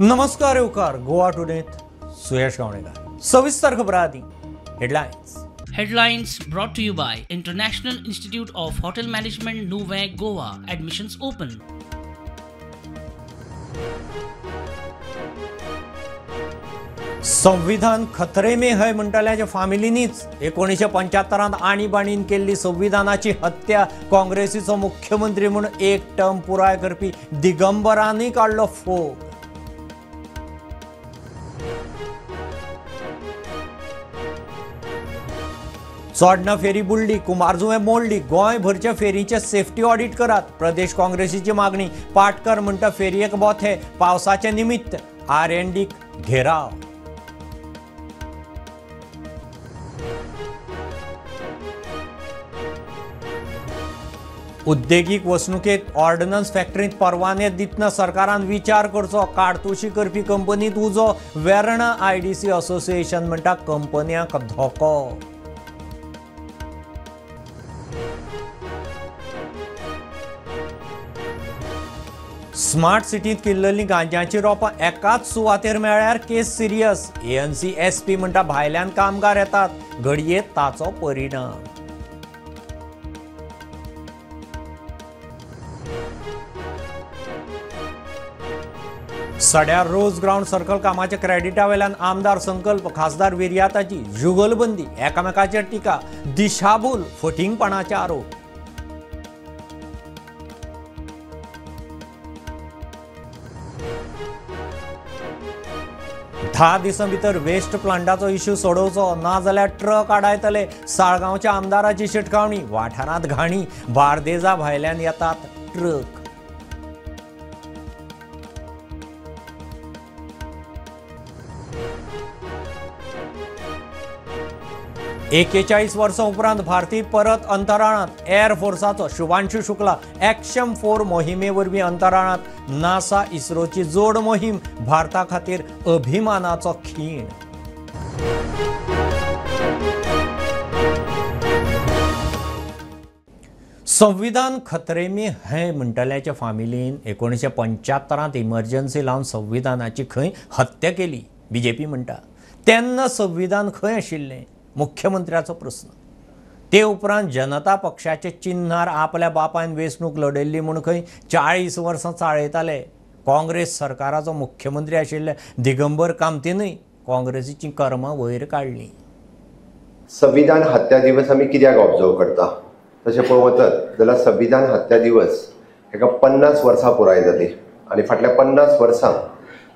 नमस्कार येवकार गोवा टुडेंत सुयश गावणेकर. सविस्तर खबरां आदी headlines. Headlines brought to you by International Institute of Hotel Management, Nuvem, Goa. Admissions open. संविधान खतरे में है म्हणटल्याच्या फामिलीनीच 1975 आणीबाणीन केल्ली संविधानाची हत्या काँग्रेसीचो मुख्यमंत्री म्हूण एक टर्म पुराय करपी दिगंबरांनी काडलो फोग. चोडणा फेरी बुडली, कुमारजुवें मोडली, गोंयभरच्या फेरीचे सेफ्टी ऑडिट करात, प्रदेश काँग्रेसीची मागणी. पाटकर म्हणटा फेरयेक बोथे पावसाचे निमित्त, आर.एन.डीक घेराव. उद्देगीक वसणुकेत ऑर्डनन्स फॅक्टरींत परवाने दितना सरकारान विचार करचो, काडतुशी करपी कंपनीत उजो. वेर्णा आयडीसी असोसिएशन म्हणटा कंपन्यांक धोको. स्मार्ट सिटींत किल्लल्लीं गांज्याचीं रोपां एकाच सुवातेर मेळ्ळ्यार केस सिरियस. एएनसी एसपी म्हणटा भायल्यान कामगार येतात, घडये ताचो परिणाम. सड्यार रोज ग्राउंड सर्कल कामाच्या क्रेडिटा वेल्यान आमदार संकल्प, खासदार विर्याताची जुगलबंदी, एकामेकाचेर टिका, दिशाभूल, फटींगपणाचे आरोप. धा दिसां भितर वेस्ट प्लांटाचो इश्यू सोडोवचो, ना जाल्यार ट्रक आडायतले, साळगांवच्या आमदाराची शिटकावणी. वाठारांत घाणी, बार्देजा भायल्यान येतात ट्रक. 41 वर्सां उपरांत भारतीय परत अंतराळांत. एअर फोर्साचो शुभांशु शुक्ला एक्शन 4 मोहिमे वरवीं अंतराळांत. नासा इस्रोची जोड मोहीम भारता खातीर अभिमानाचो खीण. संविधान खतरे में है म्हणटल्याच्या फामिलीन 1975 इमर्जन्सी लावन संविधानाची खंय हत्या केली बीजेपी म्हणटा. तेन्ना संविधान खंय आशिल्लें, मुख्यमंत्र्याचो प्रस्न. ते उपरांत जनता पक्षाचे चिन्हार आपल्या बापायन वेंचणूक लढयल्ली म्हूण खंय 40 वर्सां चाळयताले. काँग्रेस सरकाराचो मुख्यमंत्री आशिल्ले दिगंबर कामतीनूय काँग्रेसीचीं कर्मां वयर काडलीं. संविधान हत्या दिवस आमी कित्याक ऑब्जर्व करता तशें पळोवंक वचत जाल्यार संविधान हत्या दिवस हेका 50 वर्सां पुराय जाली आनी फाटल्या 50 वर्सां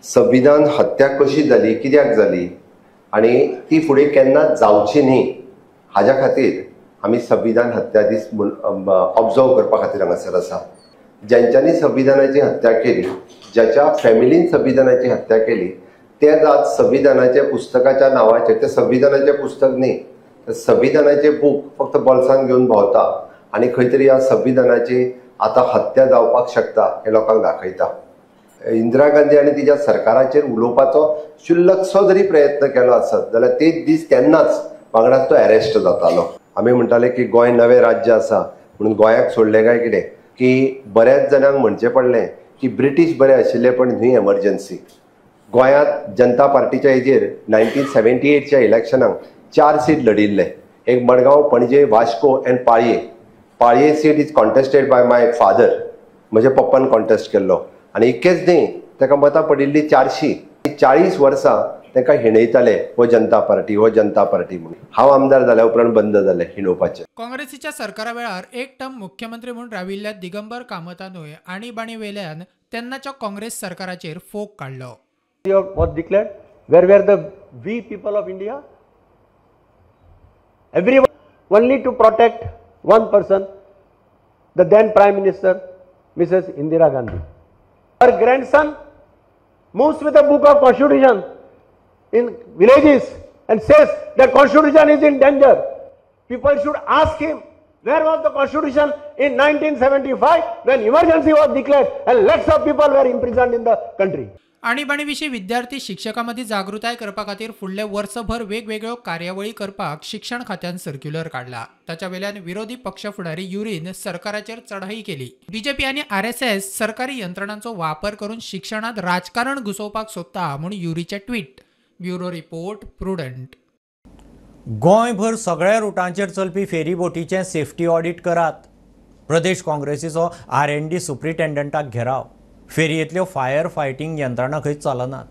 संविधान हत्या कशी जाली, कित्याक जाली आनी ती फुडें केन्नाच जावची न्ही हाज्या खातीर आमी संविधान हत्या दीस ऑब्जर्व करपा खातीर हांगासर आसा. ज्यांच्यांनी संविधानाची हत्या केली, ज्याच्या फॅमिलीन संविधानाची हत्या केली, तेच आज संविधानाच्या पुस्तकाच्या नांवाचेर, तें संविधानाचें पुस्तक न्ही, संविधानाचें बूक फक्त बोल्सान घेवन भोंवता आनी खंय तरी ह्या संविधानाची आतां हत्या जावपाक शकता हें लोकांक दाखयता. इंदिरा गांधी आनी तिच्या सरकाराचेर उलोवपाचो शुल्लकसो जरी प्रयत्न केलो आसत जाल्यार तेच दीस तेन्नाच वांगडाच तो अरेस्ट जातालो. आमी म्हणटाले की गोंय नवें राज्य आसा म्हणून गोंयाक सोडलें काय कितें, की बऱ्याच जाणांक म्हणचें पडलें की ब्रिटीश बरे आशिल्ले पण न्ही एमर्जन्सी. गोंयांत जनता पार्टीच्या हेजेर 1978च्या इलेक्शनाक 4 सीट लढिल्ले, एक Madgaon, Panaji, Vasco and Palayem. Palayem seat is contested by my father, म्हज्या पप्पान कॉन्टेस्ट केल्लो आनी इतकेंच न्ही ताका मतां पडिल्ली 440 वर्सां ताका हिणयताले हो जनता पार्टी, हो जनता पार्टी म्हणून. हांव आमदार जाल्या उपरांत बंद जालें हिणोवपाचें. काँग्रेसीच्या सरकारा वेळार एक टर्म मुख्यमंत्री म्हूण राविल्ल्या दिगंबर कामतानूय आणीबाणी वेल्यान तेन्नाच्या काँग्रेस सरकाराचेर फोग काडलो. Was declared, where were the we people of India? Everyone only to protect one person, the then Prime Minister, Mrs. Indira Gandhi. Her grandson moves with a book of constitution in villages and says that constitution is in danger. People should ask him, where was the constitution in 1975 when emergency was declared and lakhs of people were imprisoned in the country? आणीबाणी विशीं विद्यार्थी शिक्षकां मदीं जागृताय करपा खातीर फुडले वर्सभर वेगवेगळ्यो कार्यावळी करपाक शिक्षण खात्यान सर्क्युलर काडला. ताच्या वेल्यान विरोधी पक्ष फुडारी युरीन सरकाराचेर चढाई केली. बीजेपी आनी आरएसएस सरकारी यंत्रणांचो वापर करून शिक्षणांत राजकारण घुसोवपाक सोदता म्हूण युरीचें ट्वीट. Bureau report, Prudent. गोंयभर सगळ्या रुटांचेर चलपी फेरीबोटीचें सेफ्टी ऑडिट करात. प्रदेश काँग्रेसीचो R&D सुप्रिटेंडंटाक घेराव. फेरयेंतल्यो फायर फायटींग यंत्रणा खंय चलनात.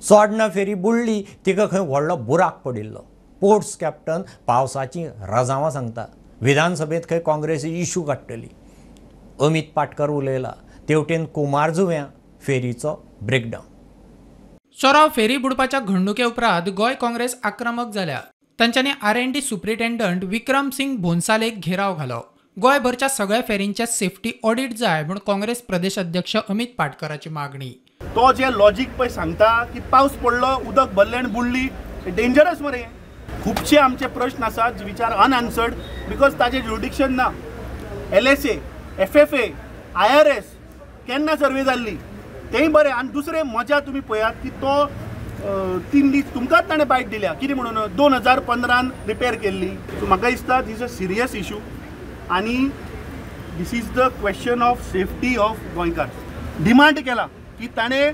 चोडणा फेरी बुडली तिका खंय व्हडलो बुराक पडिल्लो. पोर्ट्स कॅप्टन पावसाची रजावां सांगता. विधानसभेंत खंय काँग्रेस इशू काडटली. अमित पाटकर उलयला. तेवटेन कुमारजुव्यां फेरीचो ब्रेकडावन. चोराव फेरी बुडपाच्या घडणुके उपरांत गोंय काँग्रेस आक्रमक जाल्या. तांच्यांनी R&D superintendent Vikram Singh भोंसालेक gherao घालो. गोंयभरच्या सगळ्या फेरींचे सेफ्टी ऑडिट जाय म्हूण काँग्रेस प्रदेश अध्यक्ष अमित पाटकराची मागणी. तो जे लॉजीक पळय सांगता की पावस पडलो, उदक भरलें आनी बुडली, डेंजरस मरे. खुबशे आमचे प्रश्न आसात which are unanswered because ताजें ज्युरिडिक्शन ना. LSA, FFA, IRS केन्ना सर्वे जाल्ली तेंय बरें. आनी दुसरें मजा तुमी पळयात की तो 3 दीस तुमकांच ताणें बायट दिल्या कितें म्हणून 2015 रिपेर केल्ली. सो म्हाका दिसता दीस अ सिरियस इशू आनी this is the question of safety of गोंयकार. डिमांड केला की ताणें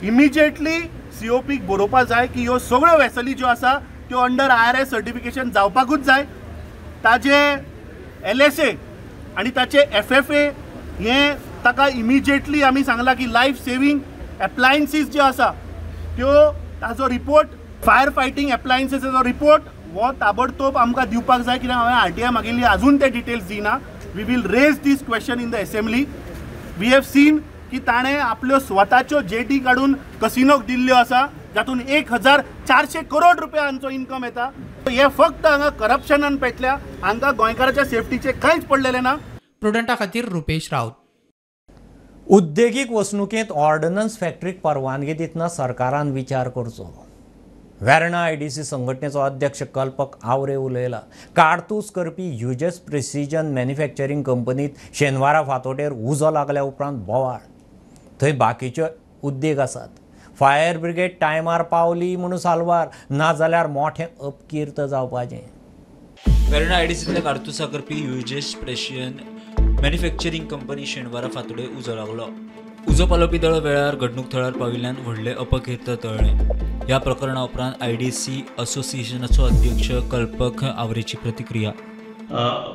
इमिजिएटली COPक बरोवपा जाय की ह्यो सगळ्यो वेसली ज्यो आसा त्यो अंडर IRS certification जावपाकूच जाय. ताजे LSA आनी ताचे FFA हें ताका इमिजिएटली आमी सांगलां की लायफ सेवींग एप्लायन्सीस ज्यो आसा त्यो ताजो रिपोर्ट, फायर फायटींग एप्लायन्सीसाचो रिपोर्ट हो ताबडतोब आमकां दिवपाक जाय. कित्याक हांवें RTI मागिल्ली, अजून ते डिटेल्स दिना. We will raise this question in the assembly. We have seen की ताणें आपल्यो स्वताच्यो जेटी काडून कसिनोक दिल्ल्यो आसा, जातून 1400 करोड रुपयांचो इन्कम येता. हे फक्त हांगा करप्शनान पेटल्या, हांकां गोंयकाराच्या सेफ्टीचें कांयच पडलेलें ना. प्रुडंटा खातीर रुपेश राऊत. उद्देगीक वसणुकेंत ऑर्डनन्स फॅक्टरीक परवानगी दितना सरकारान विचार करचो. वेर्णा IDC संघटनेचो अध्यक्ष कल्पक आवरे उलयला. कारतूस करपी ह्युजेस प्रिसिजन मॅन्युफॅक्चरींग कंपनीत शेनवारा फांतोडेर उजो लागल्या उपरांत बोवाळ. थंय बाकीचे उद्देग आसात. फायर ब्रिगेड टायमार पावली म्हणून साल्वार, नाजाल्यार मोठें अपकीर्त जावपाचें. वेर्णा IDCतल्या कारतुसां करपी ह्युजेस प्रेशियन मॅन्युफॅक्चरींग कंपनी शेनवारा फांतोडेर उजो लागलो. उजो पालोवपी दळ वेळार घडणूक थळार पाविल्ल्यान व्हडलें अपकीर्त टळ्ळें. ह्या प्रकरणा उपरांत IDC असोसिएशनाचो अध्यक्ष कल्पक आवरेची प्रतिक्रिया.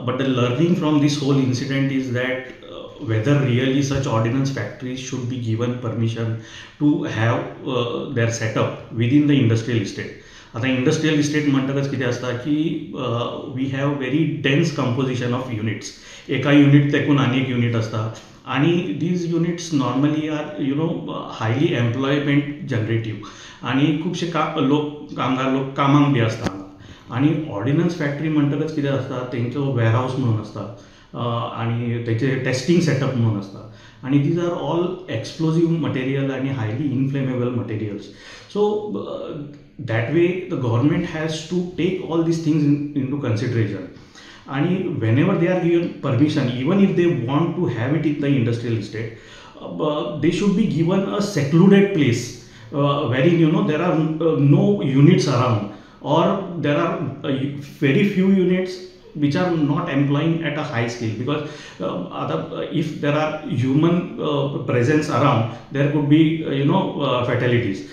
But the learning from this whole incident is that whether really such ordnance factories should be given permission to have their setup within the industrial estate. आतां इंडस्ट्रियल इस्टेट म्हणटकच कितें आसता की we have very dense composition of units. एका unit तेकून आनी एक unit आसता आनी these units normally are you know highly employment generative आनी खुबशे लोक कामगार लोक कामाक बी आसता. आनी ऑर्डिनन्स फॅक्टरी म्हणटकच कितें आसता, तेंचो वेरहावस म्हणून आसता आनी तेचे टेस्टींग सेटअप म्हणून आसता आनी these are all explosive material आनी highly inflammable materials. So that way the government has to take all these things into consideration. And whenever they are given permission, even if they want to have it in the industrial estate, they should be given a secluded place wherein you know there are no units around, or there are very few units which are not employing at a high scale, because if there are human presence around, there could be you know fatalities.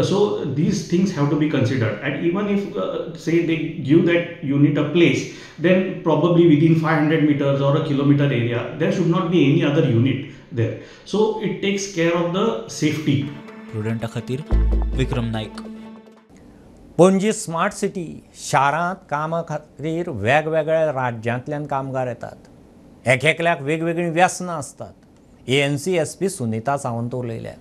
So these things have to be considered. And even if say they give that unit a place, then probably within 500 meters or a kilometer area there should not be any other unit there. So it takes care of the safety. प्रुडंटा खातीर विक्रम Naik. Panaji smart city शारांत कामा खातीर वेगवेगळ्या राज्यांतल्यान कामगार येतात. एक एकल्याक वेगवेगळीं व्यसनां आसतात. ANC SP Sunita Sawant उलयल्या.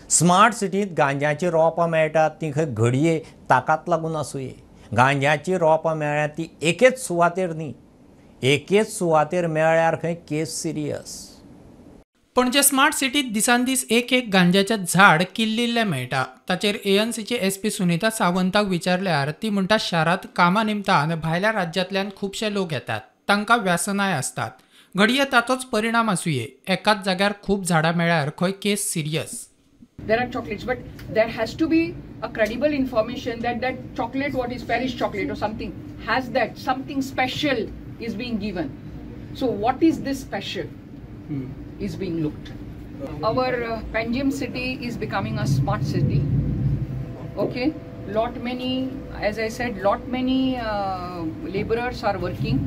स्मार्ट सिटींत गांज्याची रोपां मेळटात ती खंय घडये ताकाच लागून आसुये. गांज्याची रोपां मेळ्ळ्यात ती एकेच सुवातेर न्ही, एकेच सुवातेर मेळ्ळ्यार खंय केस सिरियस. पणजे स्मार्ट सिटीत दिसान दीस एक एक गांज्याचें झाड किल्लिल्लें मेळटा. ताचेर ANCची SP Sunita सावंताक विचारल्यार ती म्हणटा शारांत कामा निमतान भायल्या राज्यांतल्यान खुबशे लोक येतात, तांकां व्यसनाय आसतात. घडये ताचोच परिणाम आसुये. एकाच जाग्यार खूब झाडां मेळ्ळ्यार खंय केस serious. There are chocolates, but there has to be a credible information that that chocolate, what is Paris chocolate or something, has that something special is being given. So what is this special is being looked. Our Panjim city is becoming a smart city. Okay, lot many, as I said, lot many laborers are working.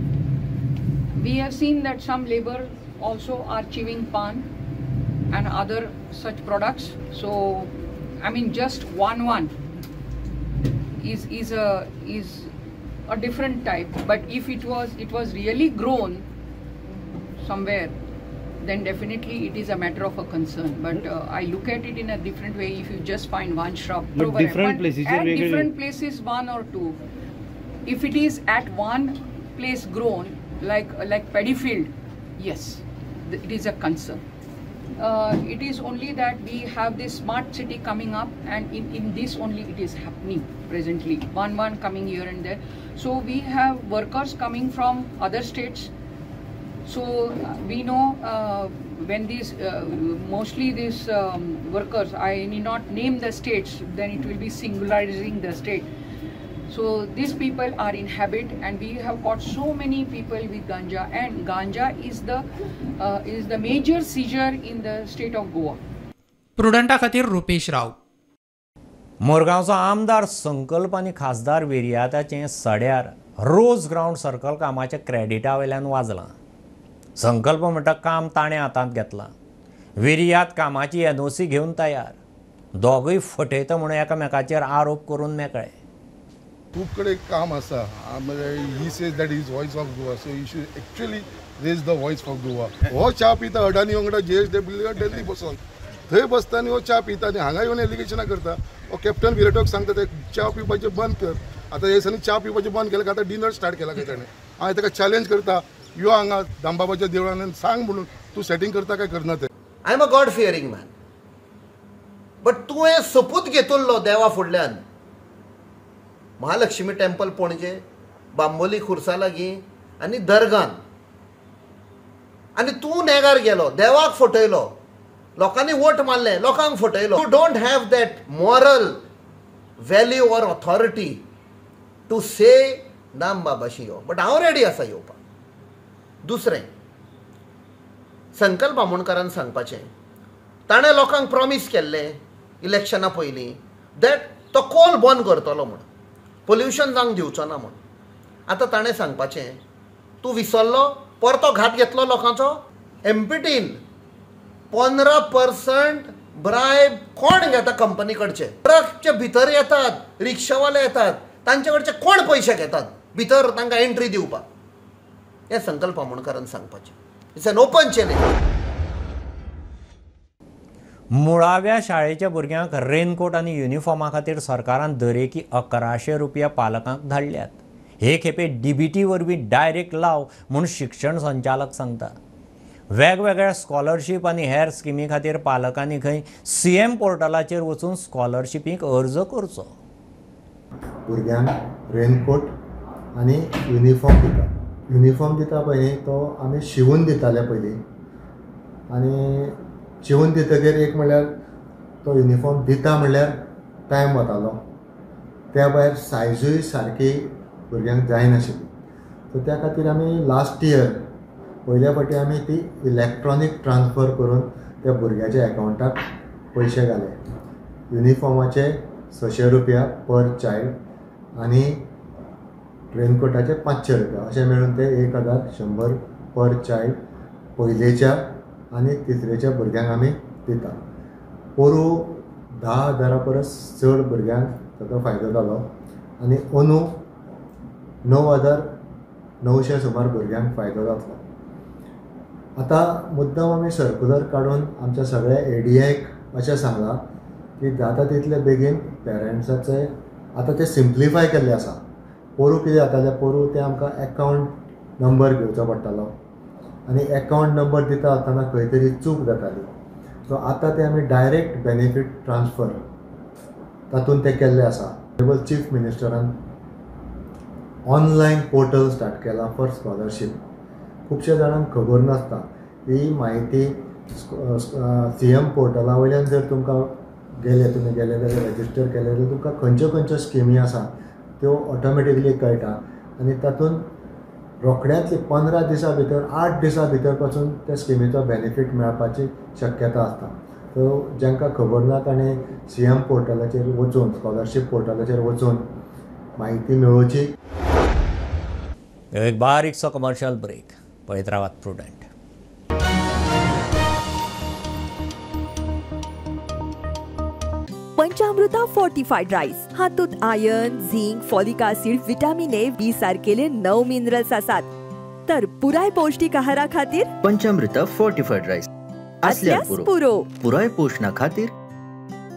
We have seen that some labor also are chewing pan and other such products. So I mean, just one is a different type. But if it was really grown somewhere, then definitely it is a matter of a concern. But I look at it in a different way. If you just find one shrub, but different places, at different places, one or two. If it is at one place grown, like paddy field, yes, it is a concern. It is only that we have this smart city coming up, and in this only it is happening presently. One coming here and there. So we have workers coming from other states. So we know when these mostly these workers, I need not name the states, then it will be singularizing the state. So these people are in habit, and we have caught so many people with ganja, and ganja is the major seizure in the state of Goa. प्रुडंटा खातीर रुपेश राव. मोरगांवचो आमदार संकल्प आनी खासदार विर्याताचें सड्यार रोज ground circle कामाच्या क्रेडिटा वयल्यान वाजलां. संकल्प म्हणटा काम ताणें हातांत घेतलां, विर्यात कामाची एनओसी घेवन तयार, दोगूय फटयता म्हणून एकामेकाचेर आरोप करून मेकळे. खूब कडेन काम आसा. He says that is voice of Goa, so he should actually raise the voice for Goa. हो च्या पिता अडानी वांगडा GSW Delhi बसोन थंय बसता आनी हो च्या पिता आनी हांगा येवन एलिगेशनां करता. हो कॅप्टन विरेटोक सांगता ते च्या पिवपाचें बंद कर. आतां हे दिसांनी च्या पिवपाचें बंद केलें काय आतां डिनर स्टार्ट केला काय ताणें. हांवें ताका चॅलेंज करता, यो हांगा दामबाबाच्या देवळान सांग म्हणून तूं सेटींग करता काय करना तें. I am a God fearing man, but तुवें सोपूत घेतलो देवा फुडल्यान. महालक्ष्मी टेम्पल पणजे, बांबोली खुर्सा लागीं आनी दर्गान, आनी तूं नेगार गेलो, देवाक फटयलो, लोकांनी वोट मारले, लोकांक फटयलो. You don't have that moral value or authority to say दाम बाबाशी यो, बट हांव रेडी आसा येवपाक. दुसरें, संकल्प आमोणकारान सांगपाचें, ताणें लोकांक प्रॉमीस केल्लें इलेक्शना पयलीं that तो कोल बंद करतलो म्हूण, पोल्युशन जावंक दिवचो ना म्हूण. आतां ताणें सांगपाचें, तूं विसरलो, परतो घात घेतलो लोकांचो. एमपीटीन 15% ब्रायब कोण घेता कंपनी कडचे? ट्रकचे भितर येतात, रिक्षावाले येतात, तांचे कडचे कोण पयशे घेतात भितर तांकां एंट्री दिवपाक? हें संकल्प आमोणकारान सांगपाचें. It's an open challenge. मुळाव्या शाळेच्या भुरग्यांक रेनकोट आनी युनिफॉर्मा खातीर सरकारान दरेकी 1100 रुपया पालकांक धाडल्यात. हे खेपे डीबीटी वरवीं डायरेक्ट लाव म्हूण शिक्षण संचालक सांगता. वेगवेगळ्या स्कॉलरशीप आनी हेर स्किमी खातीर पालकांनी खंय सीएम पोर्टलाचेर वचून स्कॉलरशिपीक अर्ज करचो. भुरग्यांक रेनकोट आनी युनिफॉर्म दिता. युनिफॉर्म दिता पळय तो आमी शिवून दिताले पयलीं, आनी शिवून दितकीर एक म्हणल्यार तो युनिफॉर्म दिता म्हणल्यार टायम वतालो, त्या भायर सायजूय सारकी भुरग्यांक जायनाशिल्ली. सो त्या खातीर आमी लास्ट इयर पयल्या फावटी आमी ती इलेक्ट्रॉनीक ट्रान्सफर करून त्या भुरग्याच्या एकावंटाक पयशे घाले. युनिफॉर्माचे 600 रुपया पर चायल्ड आनी रेनकोटाचे 500 रुपया अशें मेळून ते 1100 पर चायल्ड पयलेच्या आनी तिसरेच्या भुरग्यांक आमी दिता. पोरूं 10,000 परस चड भुरग्यांक ताचो फायदो जालो आनी अंदू 9,900 सुमार भुरग्यांक फायदो जातलो. आतां मुद्दम आमी सर्कुलर काडून आमच्या सगळ्या एडीआयक अशें सांगलां की जाता तितले बेगीन पेरंट्साचे आतां ते सिम्प्लिफाय केल्ले आसा. पोरूं कितें जातालें, पोरूं तें आमकां एकावंट नंबर घेवचो पडटालो आनी एकावंट नंबर दिता आसतना खंय तरी चूक जाताली. सो आतां ते आमी डायरेक्ट बेनिफीट ट्रान्सफर तातूंत तें केल्लें आसा. चीफ मिनिस्टरान ऑनलायन पोर्टल स्टार्ट केलां फॉर स्कॉलरशीप. खुबश्या जाणांक खबर नासता ही म्हायती. सीएम पोर्टला वयल्यान जर तुमकां गेले तुमी गेले जाल्यार रजिस्टर केले जाल्यार तुमकां खंयच्यो खंयच्यो स्किमी आसा त्यो ऑटोमॅटिकली कळटा आनी तातूंत रोखड्याच 15 दिसां भितर 8 दिसां भितर पासून त्या स्किमीचो बेनिफीट मेळपाची शक्यता आसता. सो जांकां खबर ना ताणें CM पोर्टलाचेर वचून स्कॉलरशीप पोर्टलाचेर वचून म्हायती मेळोवची. एक बारीकसो कमर्शियल ब्रेक. पळयत रावात प्रुडंट. पंचामृता फोर्टिफाईड राईस हातूंत iron, zinc, folic acid, vitamin A, B सारकेले 9 मिनरल्स आसात. तर पुराय पौष्टिक आहारा खातीर पंचामृता फोर्टिफाईड राईस असल्यार पुरो. पुराय पोषणा खातीर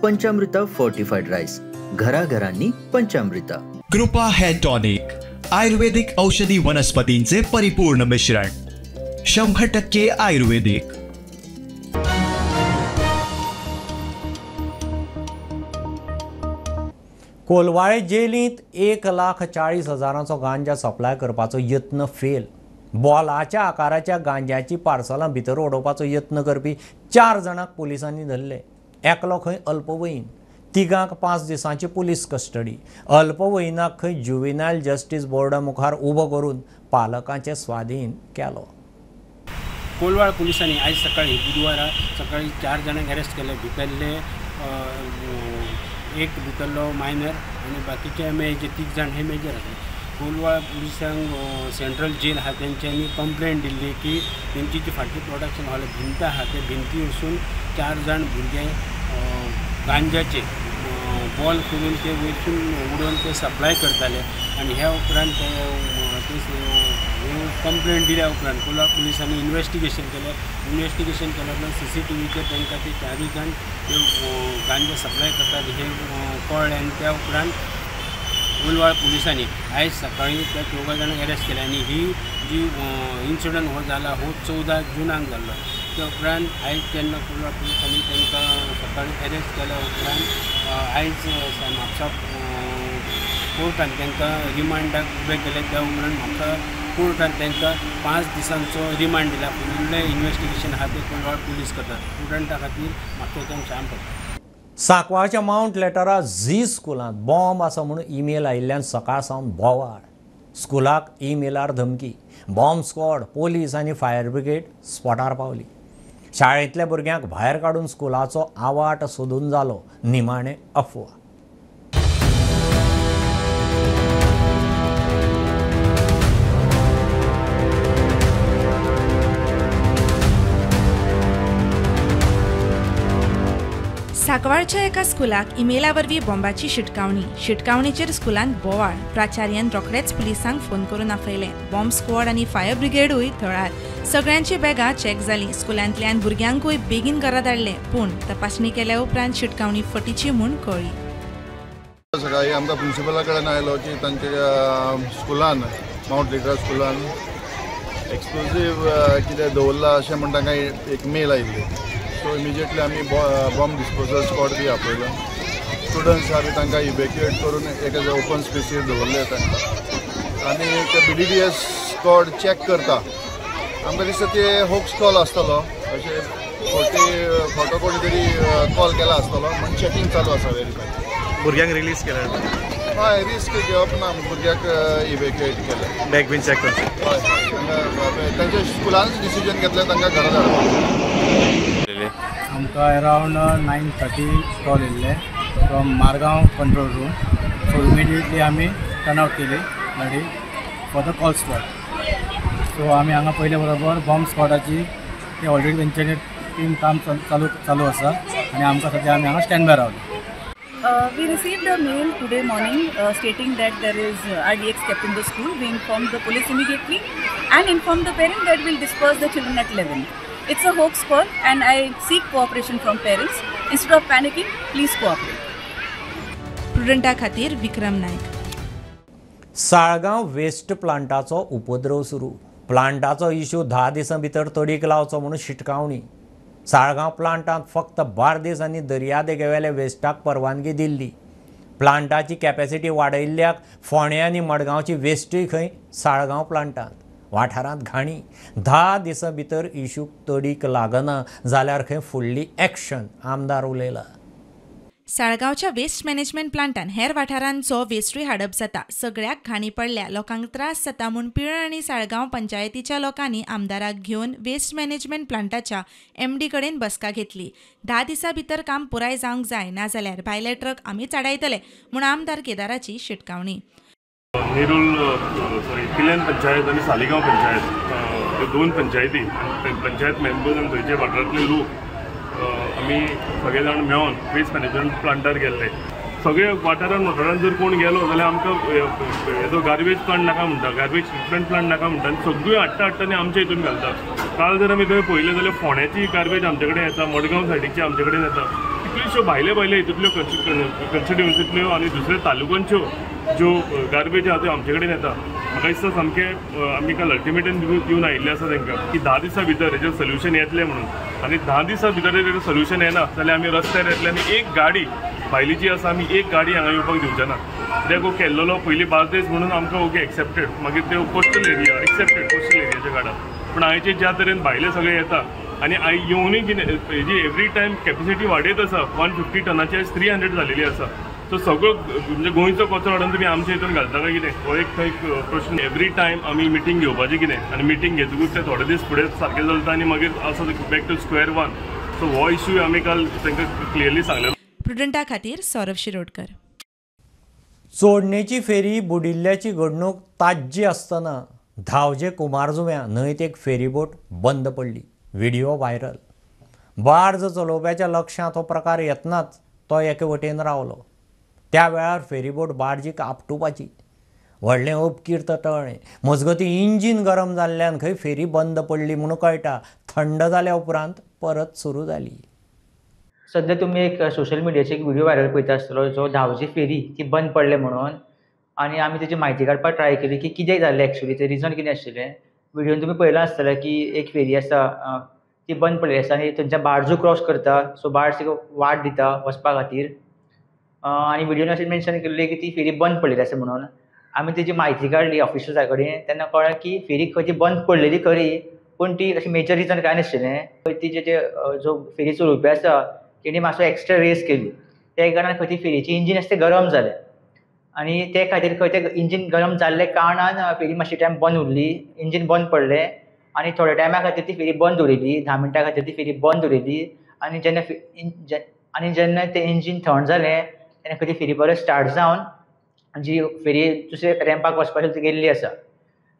पंचामृता फोर्टिफाईड राईस घराघरांनी पंचामृता. कृपा हेअर टॉनिक आयुर्वेदिक औषधी वनस्पतींचे परिपूर्ण मिश्रण, 100% आयुर्वेदिक. कोलवाळे जेलींत 1,40,000 गांजा सप्लाय करपाचो यत्न फेल. बॉलाच्या आकाराच्या गांजाची पार्सलां भितर उडोवपाचो यत्न करपी 4 जाणांक पुलिसांनी धरले. एकलो खंय अल्पवयीन, तिगांक 5 दिसांची पुलीस कस्टडी. अल्पवयीनाक खंय जुवेनायल जस्टीस बोर्डा मुखार उबो करून पालकांचे स्वाधीन केलो. कोलवाळ पुलिसांनी आयज सकाळी बुधवारा सकाळी 4 जाणांक अरेस्ट केले. भितरले एक भितरलो मायनर आनी बाकीचे जे 3 जाण हे मेजर आसले. कोलवाळ पुलिसांक सेंट्रल जेल आहा तेंच्यांनी कंप्लेन दिल्ली की तेंची जी फाटली प्रोडक्शन हॉल भिंत आहा त्या भिंती वचून 4 जाण भुरगे गांजाचे बॉल करून ते वयरसून उडोवन ते सप्लाय करताले. आनी ह्या उपरांत ते कंप्लेन दिल्या उपरांत कोलवाळ पुलिसांनी इन्वेस्टिगेशन केलें. इन्वेस्टिगेशन केल्या उपरांत CCTVचेर तांकां ते 4 जाण ते गांजा सप्लाय करतात हें कळ्ळें. आनी त्या उपरांत कोलवाळ पुलिसांनी आयज सकाळी त्या 4 जाणांक अरेस्ट केले. आनी ही जी इन्सिडंट हो जाला हो 14 जुनाक जाल्लो. त्या उपरांत आयज तेन्ना कोलवाळ पुलिसांनी तांकां सकाळी अरेस्ट केल्या उपरांत आयज म्हापसा कोर्टान तांकां रिमांडाक उबे केले. त्या उपरांत म्हापसा कोर्टान तांकां 5 दिसांचो रिमांड दिला. फुडलें इन्वेस्टिगेशन आहा तें कोलवाळ पुलीस करतात. स्टुडंटा खातीर म्हापशेच्यान श्याम पडटा. सांकवाळच्या मावंट लेटरा झी स्कुलांत बॉम्ब आसा म्हणून ईमेल आयिल्ल्यान सकाळ सावन बोवाळ. स्कुलाक ईमेलार धमकी. बॉम्ब स्क्वॉड, पोलीस आनी फायर ब्रिगेड स्पॉटार पावली. शाळेंतल्या भुरग्यांक भायर काडून स्कुलाचो आवाट सोदून जालो. निमाणें अफवा. सांकवाळच्या एका स्कुलाक इमेला वरवीं बॉम्बाची शिटकावणी. शिटकावणीचेर स्कुलांत बोवाळ. प्राचार्यान रोखडेच पुलिसांक फोन करून आपयलें. बॉम्ब स्क्वॉड आनी फायर ब्रिगेडूय थळार. सगळ्यांची बॅगां चॅक जालीं. स्कुलांतल्यान भुरग्यांकूय बेगीन घरा धाडले. पूण तपासणी केल्या उपरांत शिटकावणी फटीची म्हूण कळ्ळी. सकाळी आमकां प्रिंसिपला कडेन आयलो की तांच्या स्कुलान मावंट लिटरा स्कुलान एक्सप्लोजीव कितें दवरलां अशें म्हण तांकां एक मेल आयिल्ली. सो इमिजिएटली आमी बॉम्ब डिस्पोजल स्क्वॉड बी आपयलो. स्टुडंट्स आमी तांकां इवेक्युएट करून एका ओपन स्पेसीर दवरले तांकां आनी ते BDDS squad check करता. आमकां दिसता ते होक्स कॉल आसतलो, अशें खोटे खोटो कोणी तरी कॉल केला आसतलो म्हण चॅकिंग चालू आसा वेरीफाय. भुरग्यांक रिलीज केला? हय, रिस्क घेवप ना, भुरग्याक इवेक्युएट केलें. बॅग बीन चॅक करचें? हय, तांच्या स्कुलानच डिसिजन घेतलें तांकां घरा धाडपाक. आमकां अरावंड 9:30 कॉल येयल्ले from Margao control room. So immediately आमी टर्न आवट केली गाडी for the call spot. So आमी हांगा पयले बरोबर बॉम्ब स्क्वॉडाची ते ऑलरेडी तेंच्यानी टीम काम चालू चालू आसा आनी आमकां सद्या आमी हांगा स्टँड बाय रावले. We received a mail today morning stating that there is RDX kept in the school. We informed the police immediately and informed the parent that we'll disperse the children at 11. It's a hoax call and I seek cooperation from parents. Instead of panicking, please cooperate. प्रुडंटा खातीर विक्रम Naik. Saligao waste प्लांटाचो उपद्रव सुरू. प्लांटाचो issue 10 दिसां भितर तडीक लावचो म्हणून शिटकावणी. साळगांव प्लांटांत फक्त बार्देस आनी दर्यादेगेवेल्या वेस्टाक परवानगी दिल्ली. प्लांटाची कॅपॅसिटी वाडयल्ल्याक फोंडें आनी मडगांवची वेस्टूय खंय साळगांव प्लांटांत. वाठारांत घाणी. 10 दिसां भितर इशूक तडीक लागना जाल्यार खंय फुडली एक्शन, आमदार उलयला. साळगांवच्या वेस्ट मॅनेजमेंट प्लांटान हेर वाठारांचो वेस्टूय हाडप जाता. सगळ्याक घाणी पडल्या, लोकांक त्रास जाता म्हूण पिळर्ण आनी साळगांव पंचायतीच्या लोकांनी आमदाराक घेवन वेस्ट मॅनेजमेंट प्लांटाच्या एमडी कडेन बसका घेतली. 10 दिसां भितर काम पुराय जावंक जाय, नाजाल्यार भायले ट्रक आमी चाडायतले म्हूण आमदार केदाराची शिटकावणी. नेरूल सॉरी पिलेन पंचायत आनी सालिगांव पंचायत ह्यो 2 पंचायती पंचायत मेंबर्स आनी थंयचे वाठारांतले लोक आमी सगळे जाण मेळोन वेस्ट मॅनेजमेंट प्लांटार गेल्ले. सगळे वाठारान वाठारान जर कोण गेलो जाल्यार आमकां हेजो गार्बेज प्लांट नाका म्हणटा, गार्बेज ट्रिटमेंट प्लांट नाका म्हणटा आनी सगळ्यो हाडटा हाडटा आनी आमच्या हितून घालता. काल जर आमी थंय पळयलें जाल्यार फोंड्याची गार्बेज आमचे कडेन येता, मडगांव सायडीची आमचे कडेन येता, कितल्योश्यो भायले भायले हितूंतल्यो कॉन्स्टिट्युएन्सींतल्यो आनी दुसऱ्या तालुक्यांच्यो ज्यो गार्बेज आसा त्यो आमचे कडेन येता. म्हाका दिसता सामकें आमी काल अल्टिमेटम दिवन आयिल्लें आसा तांकां की 10 दिसां भितर हेजें सोल्युशन येतलें म्हणून, आनी 10 दिसां भितर जर सोल्युशन येना जाल्यार आमी रस्त्यार येतले आनी एक गाडी भायली जी आसा आमी एक गाडी हांगा येवपाक दिवचे ना. कित्याक हो केल्लो पयलीं बार्देस म्हणून आमकां ओके एक्सेप्टेड, मागीर त्यो कोस्टल एरिया एक्सेप्टेड, कोस्टल एरियाच्या काडा, पूण आयचे ज्या तरेन भायले सगळे येता आनी येवनूय कितें हेजी एवरी टायम कॅपेसिटी वाडयत आसा, 150 टनाची आयज 300 जालेली आसा. सो सगळो म्हणजे गोंयचो कचरो हाडून तुमी आमच्या हितून घालता काय कितें, हो एक थंय प्रश्न. एवरी टायम आमी मिटींग घेवपाचें कितें आनी मिटींग घेतकूच ते थोडे दीस फुडें सारकें चलता आनी मागीर आसा back to square one. So हो इश्यू आमी काल तांकां क्लियरली सांगलेलो. प्रुडंटा खातीर सौरभ शिरोडकर. चोडणेची फेरी बुडिल्ल्याची घडणूक ताज्जी आसतना धावजे कुमारजुव्यां न्हंयत एक फेरीबोट बंद पडली. Video viral. बार्ज चलोवप्याच्या लक्षांत हो प्रकार येतनाच तो एके वटेन रावलो. त्या वेळार फेरीबोट बार्जीक आपटुपाची व्हडलें अपकीर्त टळ्ळें. मजगतीं इंजीन गरम जाल्ल्यान खंय फेरी बंद पडली म्हणून कळटा. थंड जाल्या उपरांत परत सुरू जाली. सध्या तुमी एक सोशल मिडियाचेर एक व्हिडिओ व्हायरल पळयता आसतलो, जो धावजी फेरी ती बंद पडले म्हणून, आनी आमी तेजी म्हायती काडपाक ट्राय केली की कितें जालें एक्चुअली, तें रिजन कितें आशिल्लें. व्हिडियोन तुमी पळयलां आसतलें की एक फेरी आसा ती बंद पडलेली आसा आनी थंयच्यान बार्जू क्रॉस करता, सो बार्ज तिका वाट दिता वचपा खातीर, आनी व्हिडियोन अशें मेन्शन केल्लें की ती फेरी बंद पडलेली आसा म्हणून. आमी तेजी म्हायती काडली ऑफिशर्सा कडेन, तेन्ना कळ्ळें की फेरी खंय ती बंद पडलेली खरी, पूण ती अशी मेजर रिजन कांय नाशिल्लें. तिजे जे जो फेरी चलोवपी आसा तेणी मातसो एक्स्ट्रा रेस केली, त्या कारणान खंय ती फेरीची इंजीन आसा तें गरम जालें आनी ते खातीर खंय तें इंजीन गरम जाल्ले कारणान फेरी मातशी टायम बंद उरली, इंजीन बंद पडलें आनी थोड्या टायमा खातीर ती फेरी बंद दवरिल्ली, 10 मिनटां खातीर ती फेरी बंद दवरिल्ली आनी जेन्ना तें इंजीन थंड जालें तेन्ना खंय ती फेरी परत स्टार्ट जावन जी फेरी दुसरे रॅम्पाक वचपाची ती गेल्ली आसा.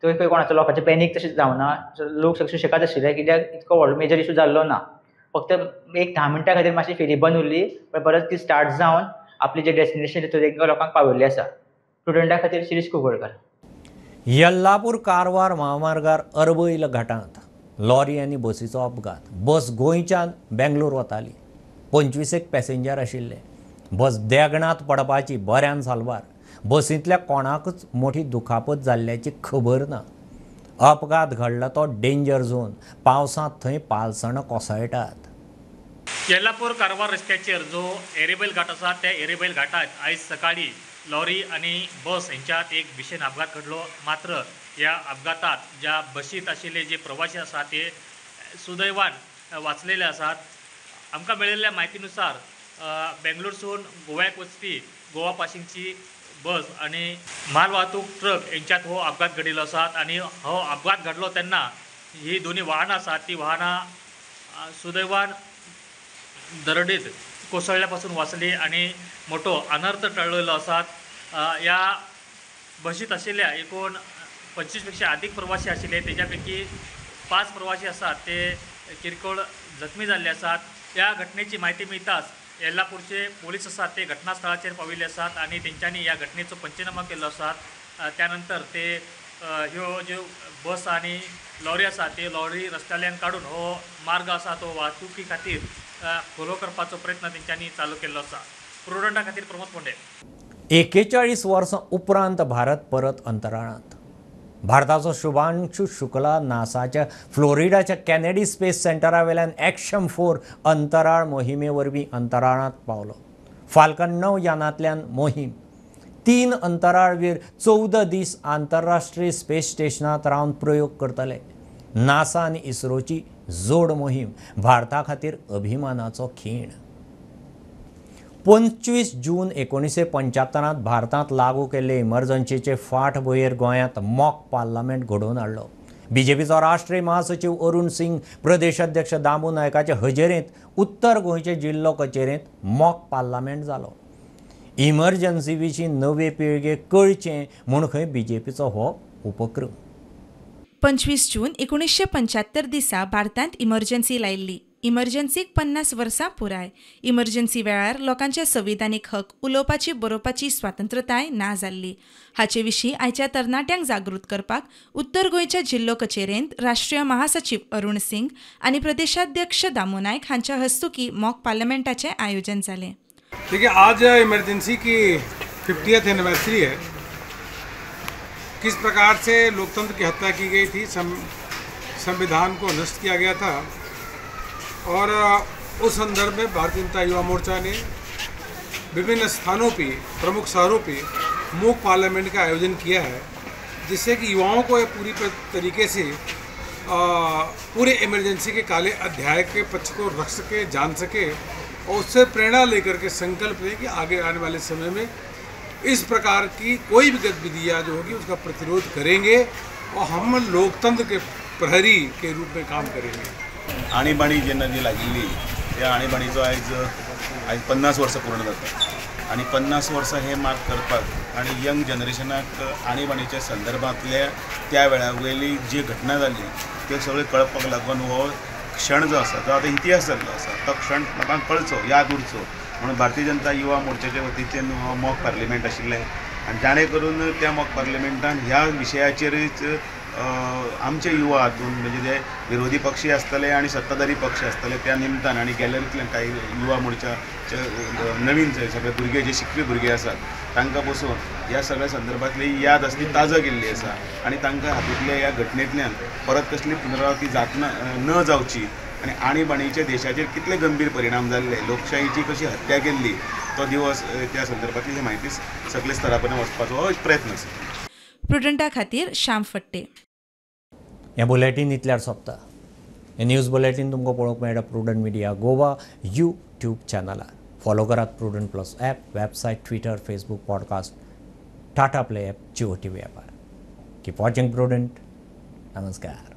थंय खंय कोणाचो लोकांचें पॅनीक तशें जावना, लोक सगळे सुशेगाद आशिल्ले कित्याक इतको व्हडलो मेजर इशू जाल्लो ना. फक्त एक 10 मिनटां खातीर मातशी फेरी बंद उरली, पण परत ती स्टार्ट जावन आपली जे डेस्टिनेशन थंय लोकांक पावयल्ली आसा. स्टुडंटा खातीर शिरीष कुंकळकर. येल्लापूर कारवार म्हामार्गार अरबैल घाटांत लॉरी आनी बसीचो अपघात. बस गोंयच्यान बेंगलोर वताली. 25 पॅसेंजर आशिल्ले. बस देगणांत पडपाची बऱ्यान साल्वार. बसींतल्या कोणाकूच मोठी दुखापत जाल्ल्याची खबर ना. अपघात घडला तो डेंजर झोन. पावसांत थंय पालसणां कोसळटात. येल्लापूर कारवार रस्त्याचेर जो एरेबैल घाट आसा त्या एरेबैल घाटात आयज सकाळी लॉरी आनी बस हेंच्यात एक भीषण अपघात घडलो. मात्र ह्या अपघातात ज्या बशींत आशिल्ले जे प्रवासी आसा ते सुदैवान वाचलेले आसात. आमकां मेळिल्ल्या म्हायतीनुसार बेंगलोरसून गोव्याक वचपी गोवा पासिंगची बस आनी माल वाहतूक ट्रक हेंच्यात हो अपघात घडिल्लो आसा आनी हो अपघात घडलो तेन्ना ही दोनी वाहनां आसात ती वाहनां सुदैवान दरडीत कोसळ्ळ्या पासून वाचली आनी मोठो अनर्थ टळलेलो आसात. ह्या बशींत आशिल्ल्या एकूण 25 पेक्षा अधिक प्रवासी आशिल्ले, तेज्या पैकी 5 प्रवासी आसात ते किरकोळ जखमी जाल्ले आसात. ह्या घटनेची म्हायती मेळटाच येल्लापूरचे पोलीस आसात ते घटनास्थळाचेर पाविल्ले आसात आनी तेंच्यांनी ह्या घटनेचो पंचनामा केल्लो आसात. त्यानंतर ते ह्यो ज्यो बस आनी लॉरी आसा ते लॉरी रस्त्याल्यान काडून हो मार्ग आसा तो वाहतुकी खातीर खोलो करपाचो प्रयत्न तेंच्यांनी चालू केल्लो आसा. प्रुडंटा खातीर प्रमोद फोंडे. 41 वर्सां उपरांत भारत परत अंतराळांत. भारताचो शुभांशु शुक्ला नासाच्या फ्लोरिडाच्या कॅनेडी स्पेस सेंटरा वेल्यान ॲक्शन 4 अंतराळ मोहिमे वरवीं अंतराळांत पावलो. फाल्कन 9 यानांतल्यान मोहीम. 3 अंतराळवीर 14 दीस आंतरराष्ट्रीय स्पेस स्टेशनांत रावन प्रयोग करतले. नासा आनी इस्रोची जोड मोहीम भारता खातीर अभिमानाचो खीण. 25 जून 1975 भारतांत लागू केल्ले इमर्जन्सीचे फाटभुंयेर गोंयांत मॉक पार्लमेंट घडोवन हाडलो. बीजेपीचो राष्ट्रीय महासचिव अरुण सिंग, प्रदेश अध्यक्ष दामू नायकाचे हजेरेंत उत्तर गोंयचे जिल्लो कचेरेंत मॉक पार्लमेंट जालो. इमर्जन्सी विशीं नवे पिळगेक कळचें म्हूण खंय बीजेपीचो हो उपक्रम. 25 जून 1975 दिसा भारतांत इमर्जन्सी लायिल्ली. इमर्जन्सीक 50 वर्सां पुराय. इमर्जन्सी वेळार लोकांचे संविधानीक हक, उलोवपाची बरोवपाची स्वातंत्रताय ना जाल्ली. हाचे विशीं आयच्या तरणाट्यांक जागृत करपाक उत्तर गोंयच्या जिल्लो कचेरेंत राष्ट्रीय महासचिव अरुण सिंग आनी प्रदेशाध्यक्ष दामू नायक हांच्या हस्तुकी मॉक पार्लमेंटाचें आयोजन जालें. देखिए, आज इमरजेंसी की 50th anniversary है. किस प्रकार से लोकतंत्र की हत्या की गई थी, संविधान को नष्ट किया गया था, और उस संदर्भ में भारतीय जनता युवा मोर्चा ने विभिन्न स्थानों पे, प्रमुख शहरों पे मॉक पार्लियामेंट का आयोजन किया है, जिससे कि युवाओं को यह पूरी तरीके से पूरे इमरजेंसी के काले अध्याय के पक्ष को रख सके, जान सके और उससे प्रेरणा लेकर के संकल्प लें कि आगे आने वाले समय में इस प्रकार की कोई भी गतिविधियाँ जो होगी उसका प्रतिरोध करेंगे और हम लोकतंत्र के प्रहरी के रूप में काम करेंगे. आणीबाणी जेन्ना जी लागिल्ली त्या आणीबाणीचो आयज आयज 50 वर्सां पूर्ण जाता आनी 50 वर्सां हे मार्क करपाक आनी यंग जनरेशनाक आणीबाणीच्या संदर्भांतल्या त्या वेळा वयली जी घटना जाली त्यो सगळें कळपाक लागून हो क्षण जो आसा तो आतां इतिहास जाल्लो आसा. तो क्षण लोकांक कळचो, याद उरचो म्हणून भारतीय जनता युवा मोर्चाच्या वतीच्यान हो मॉक पार्लिमेंट आशिल्लें आनी जाणें करून त्या मॉक पार्लिमेंटान ह्या विशयाचेरच आमचे युवा हातून म्हणजे जे विरोधी पक्षी आसतले आनी सत्ताधारी पक्ष आसतले त्या निमतान आनी गॅलरींतल्यान कांय युवा मोर्चाचे नवीन सगळे भुरगे जे शिकपी भुरगे आसात तांकां बसोवन ह्या सगळ्या संदर्भांतली याद आसली ताजा केल्ली आसा आनी तांकां हातूंतल्या ह्या घटनेंतल्यान परत कसली पुनरावृत्ती जातना न जावची आनी आणीबाणीचे देशाचेर कितले गंभीर परिणाम जाल्ले, लोकशाहीची कशी हत्या केल्ली तो दिवस त्या संदर्भांतली ही म्हायती सगळे स्तरा पर्यंत वचपाचो हो एक प्रयत्न आसा. प्रुडंटा खातीर श्याम फट्टे. हें बुलेटीन इतल्यार सोंपता. हें न्यूज बुलेटीन तुमकां पळोवंक मेळटा प्रुडंट मिडिया गोवा यूट्यूब चॅनलार. फॉलो करात Prudent plus app, website, Twitter, Facebook, podcast, Tata play app, Jio TV ॲपार. Keep watching Prudent. नमस्कार.